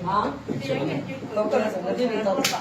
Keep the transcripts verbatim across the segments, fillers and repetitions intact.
Ha? Doctor, doctor.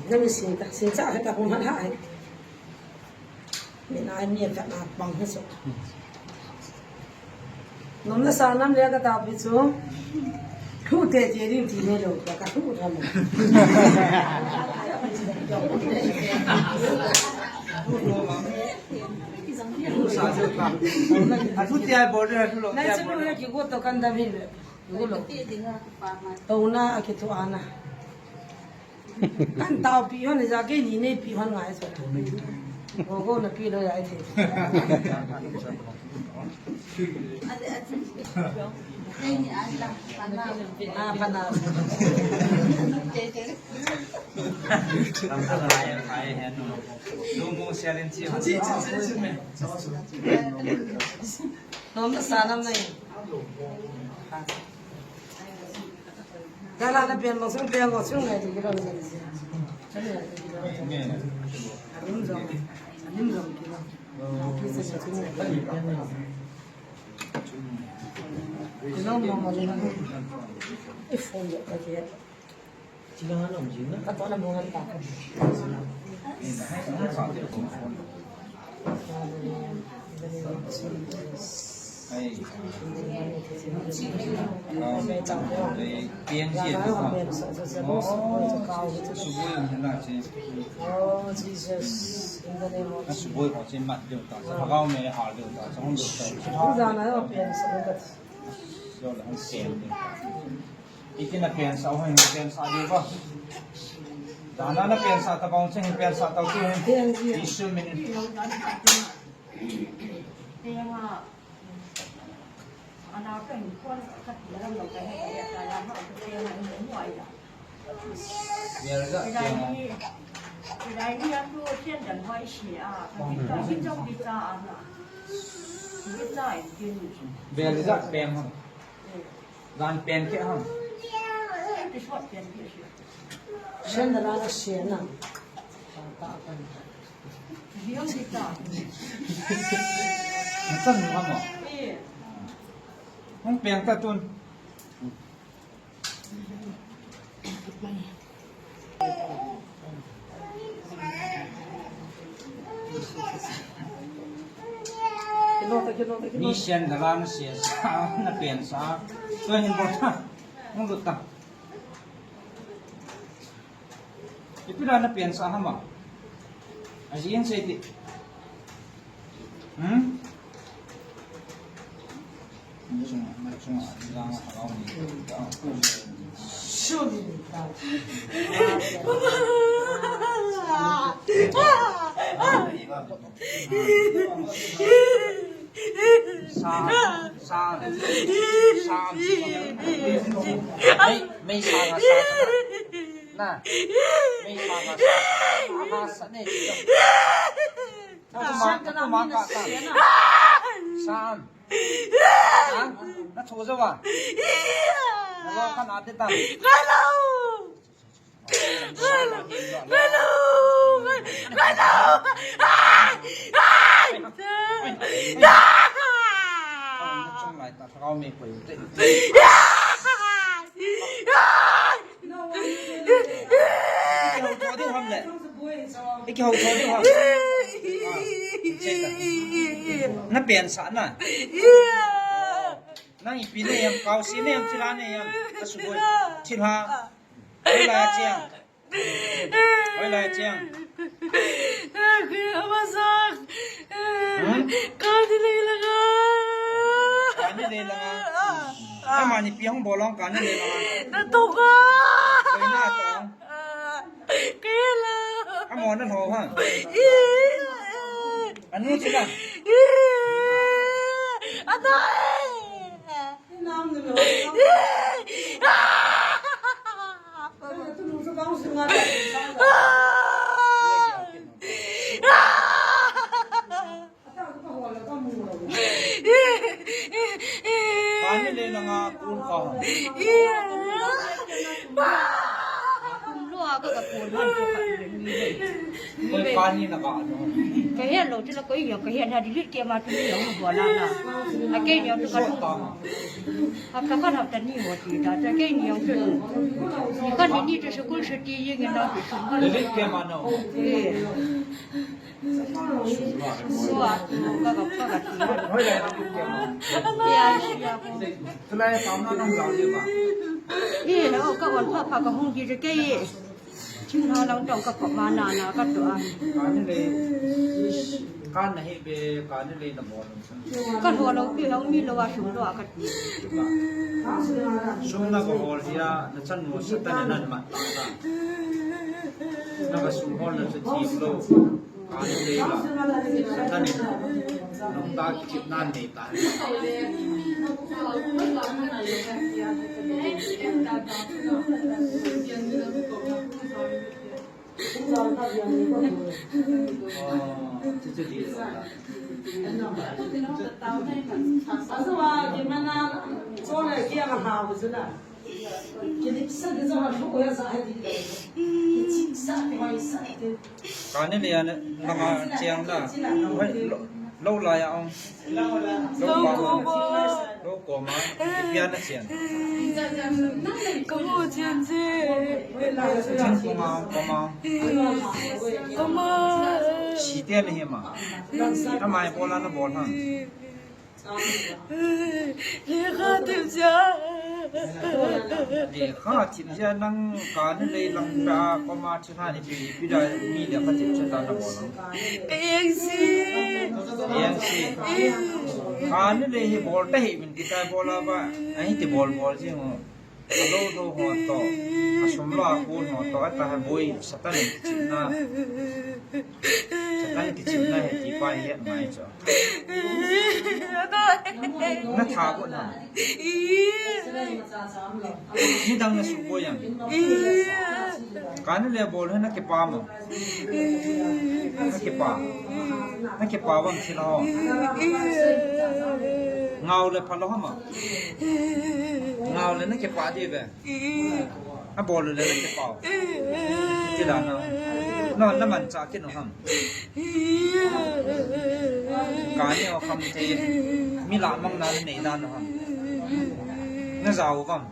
Nang sing ta, sing ta, ta pun han hai. Min ai mi ta na pang ha so. Nom na sa nam le ka ta pi chu. Thu te te ri ti ne lo, ka ka thu tha mo. A thu te ai bol de, a thu lo te ai bol de. Na chu lo ya ki go to kan da min. Go lo. To na a ki thu ana. Kan tao pi hon ja ke ni nei pi hon ngai so. Go go na pi lo ya ai the. Ah, pana. Nom na sa nam nai. Dala na pen mo sung pen mo sung ngai di kilo. Anim jong, anim jong kilo. Kilo mo mo ni. If phone yo ka je. Ka to na mo ngan ta. Oh, Jesus. In the name of Jesus. Iti na pensah ho, na pensah diu ba. Dana na pensah ta bang cheng pensah ta tu. Isu min. Bel ja tenga. Bel ja tenga. Jan pen ke ham. Sen da la la sen na. Ta ta. Machan nu ham. Hung pen ta tun. Ni sen da la na sen sa, na pen sa. Tua hin bol ta. Hung lut ta. Ipi la na pen sa ham a? Aji in sei ti. Hmm? Sa, sa, sa, sa. Mei, mei sa nga sa. Na. Mei sa nga sa. Ama sa ne. Tuma, tuma ka sa. Sa. Na, na thu zo wa. Na lo ka na te ta. Hello! Hello! Hello! Ai! Ai! Ai! Chung lai ta thagau me koi te. Ai! Ai! Iki hou tho ding ham le. Iki hou tho ding ham. Ah, check ta. Na pen sa na. Nang ipi ne yam, kau si ne yam, chila ne yam. Ka suboi. Chila. Hoilai a cheng? Hoilai a cheng? Amasak. Hmm? Kani lei langa. Kani lei langa. Amani pi hung bol long kani lei langa. Na tong a. Koi na tong. Kila. Amo na ho ha. Anu chila. Adai. Lua ka ka pon han to ka ni. Koi ka ni na ka no. Ka he lo ti la koi ya ka he na di lit ke ma tu ni lo bo la na. A ke ni to ka tu. Hapta khat hapta ni ho ti ta, ta kei ni jong chu. Ni khat ni ni chu school chuti jing in nang chu. Lilith ke ma no. Eh. So a, ka ka ka ka ti. Hoi lai lilith ke ma. Ya, ya. Tulai pam na nang lau je ba. Eh, na ka wan pha pha ka hung ji je kei. Chingna lang tong ka pop ma na na ka to a. Ka ni le, ka na he be, ka ni le na mo. Ka ho lo pi hong mi lo a sum lo a ka ti. Sum na ko hol dia, na chan mo Satan na nan ma. Na ka sum hol na chu ti lo. Ka ni le la. Satan ni. Nong ta ki chip nan ni ta. Ka ni le a na, na nga chiang na. Hoi, lo, lo la ya ong. Lo koma. Lo koma. Ipi a na chiang. Ka mu chiang che. Chiang koma, koma. Koma. Si te na he ma. Ka mai bol a na bol ha. Lekha thim jia. Lekha thim jia nang ka ni le lang ta koma thim ha ni pi pi da mi lekha thim jia ta na bol. Ka eng si. Eng si. Ka ni le hi bol ta hi min kita bol a ba. Ai ti bol bol ji ngo. A lo lo ho to, a sum lo a kun ho to, a ta ha boi, Satan kichimna. Satan kichimna he ti pa he mai cho. Na tha ko na. Ni dang na su ko yang. Ka ni le bol he na ke pa mo. Na kipa. Na kipa bang thil ho. Ngau le pha lo ha ma. Ngau le na kipa di ve. A bol le na kipa. Ti da na. No, na man cha ki no ham. Ka ni o kham te. Mi la mang na nei da no ham. Na zau bang.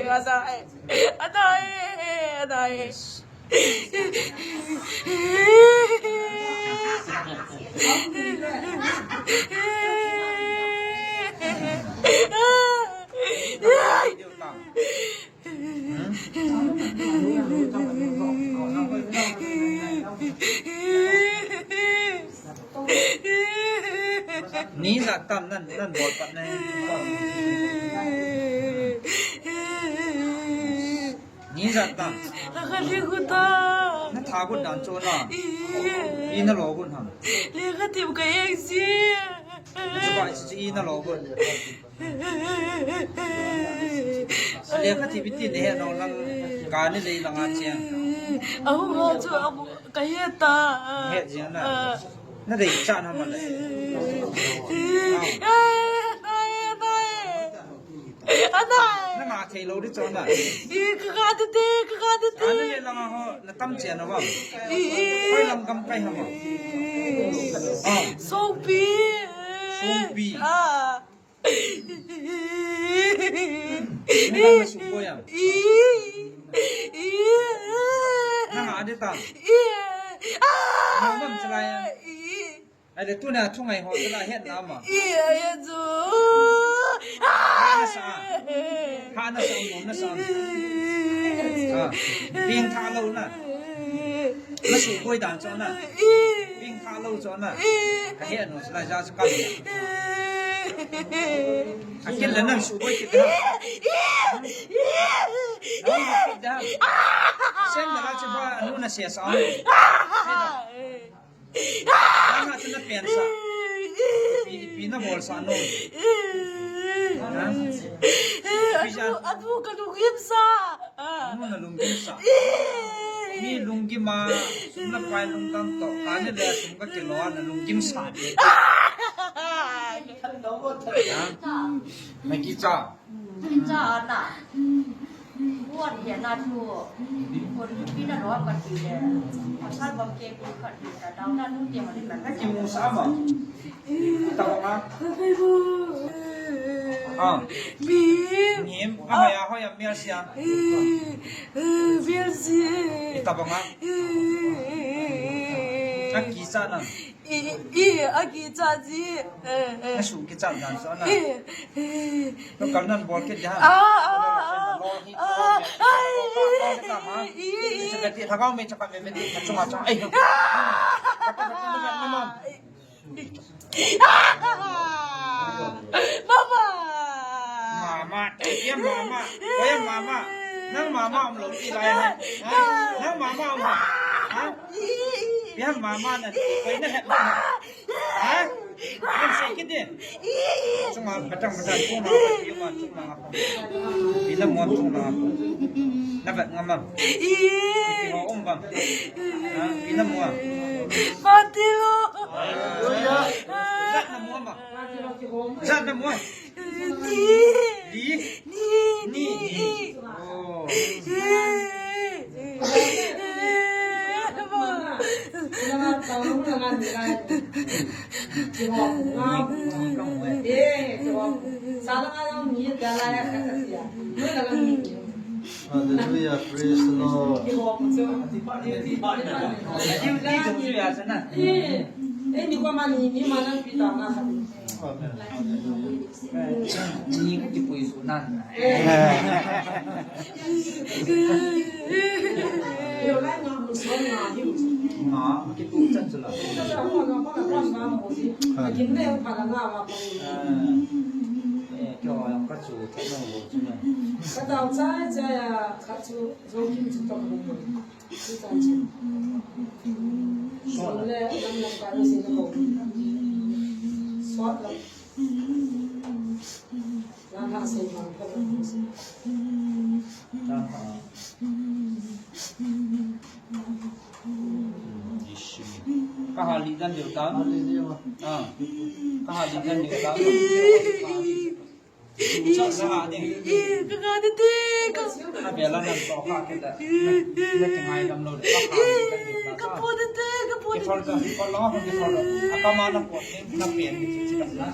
Adai, adai, adai. Ni jat tam nan, nan bol pat na. Ni jat tam. Lekha thim khu ta. Na tha gun dan chu na. I na lo gun ham. Lekha thim ka eng si. Chuba si i na lo gun. Lekha thim i ti ne he no lang ka ni le lang a chiang. A hung ha chu a bu ka he ta. He jing na. Na dei cha na ma le. Adai. Na nga thei lo di cho na. I ka ka te te, ka ka te te. Ana le lang ho, na tam che na ba. I, i. Koi lang kam kai ha ma. Ah. Sopi. Sopi. Ah. Ni ka su ko ya. I, i. Na nga de ta. I. Ah. Na bam chalai ya. I. Ai le tuna thungai ho tala het na ma. I, ai chu. Ha na sa. Ha na sa mo na sa. Ha. Ping tha lo na. Na su koi dan cho na. Ping tha lo cho na. Ka he no sa ja sa ka. A kin le nang su koi kit da. Nang su kit da. Sen da la che ba nu na se sa. Ana chu na pen sa. Pi, pi na bol sa no. Ha? Pi sa. Atu ka lunggim sa. No na lunggim sa. Mi lunggim a, sum na pai lungdam to. Ka ni le sum ka kilo a na lunggim sa. Naki cha. Cha na. Buat dia na tu. Buat tu pina roa ka ti le. Pasal bang ke ku khat ni ta dau na nu te ma ni ma. Naki mu sa ma. Tabang a. Ah. Ngim. Ama ya ho ya mial sia. Mial sia. Tabang a. Naki cha na. I, i, akicha ji. Eh, eh. Asu kicha dan so na. Eh, eh. No kal nan bol kit ya. Ah, ah, ah, ah, ai, i, i, i. Chakati thagau me chakame me ti chunga cha. Ai. Ah! Mama! Mama! Mama, eh, ya mama. Kaya mama. Nang mama um lo ti lai ha. Ha? Nang mama um. Ha? Bihan mama na. Koi na het na. Ha? Kan sakit eh. Chunga batang batang chunga. Chunga. Ina mo chunga. Na bat ngam am. Iti ho um bang. Ha? Ina mo. Patilo. Hallelujah. Zat na mo ma. Zat na mo. Ni. Ni. Ni. Ni. Oh. Hallelujah, praise the Lord. Duty jong chu ya sana. Eh, ni ko ma ni, ni ma nang pi ta na kha. Amen. Ni ka kipui su nan. Nga, kitu chan chu la. Eh, kyo yang ka chu, ka nong lo chu na. Ka dau chai chai a, ka chu, zo kim chu tok lo. Kahali dan diu ta. Ah. Kahali dan diu ta. Sa, sa, ade. Ka ga tete, ka. Abela nan to ka ke da. Na, na tingai lam lo de. Ka po tete, ka po tete. Ke thol ka, ko lo ka ke thol. Aka ma na po, na pe, na.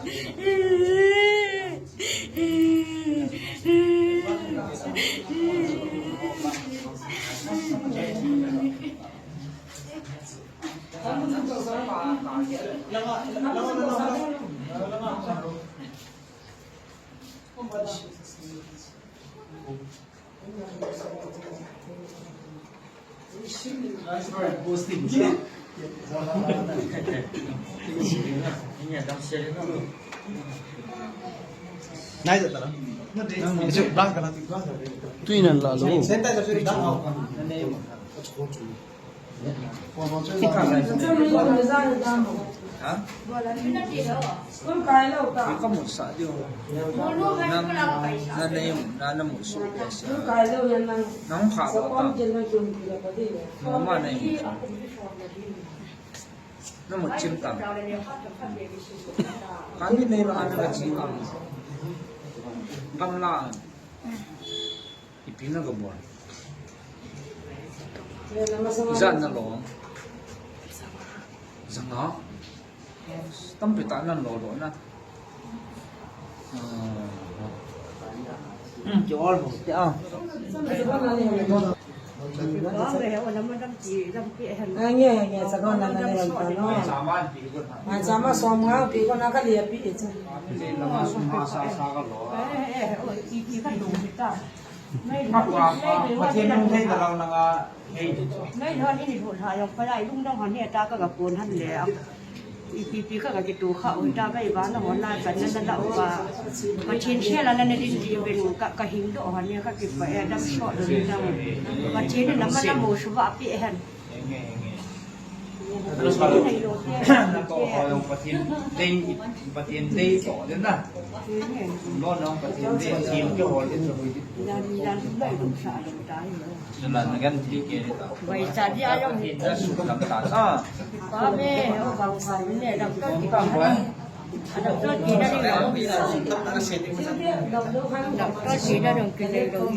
Tui nan la lo. Ka mu sa diu. Nang, na, na, na, na mu su, yes. Nang kha lo ta. Mama na mu. Na mu chim ta. Kami nei la na ka chi ka. Kam la. Ipi na ka bol. Ijat na lo. Zanga. Tampi tah nan lo lo na. Hmm, ki ol mo. Ti a. Nge, nge, chakon nan na yan ta no. Mai chama som nga pi ko na ka lia pi e cha. Lama sum ma sa sa ka lo. Pathen nung thei ta lang nanga. Nei hon ini hon ha yong palai lung dong hon ni ta ka ga pon han le. Ipi pi ka ga kitu kha oi ta bai ba na hon na kan na na ba. Pathen se la na na din di ben ka ka hing do hon ni ka ki pa e dam shot do ni dam. Pathen na ma na mo su ba pi e han. Pathen dei, Pathen dei to den na. Lo nong Pathen dei, Pathen ke hol den. Jalan gan ti ke ta. Bai cha dia yong. Pathen da su lam ta sa. Pa me, o bang sa ne dam ka ki. Doctor tina ding lo. Doctor tina ding kile lo.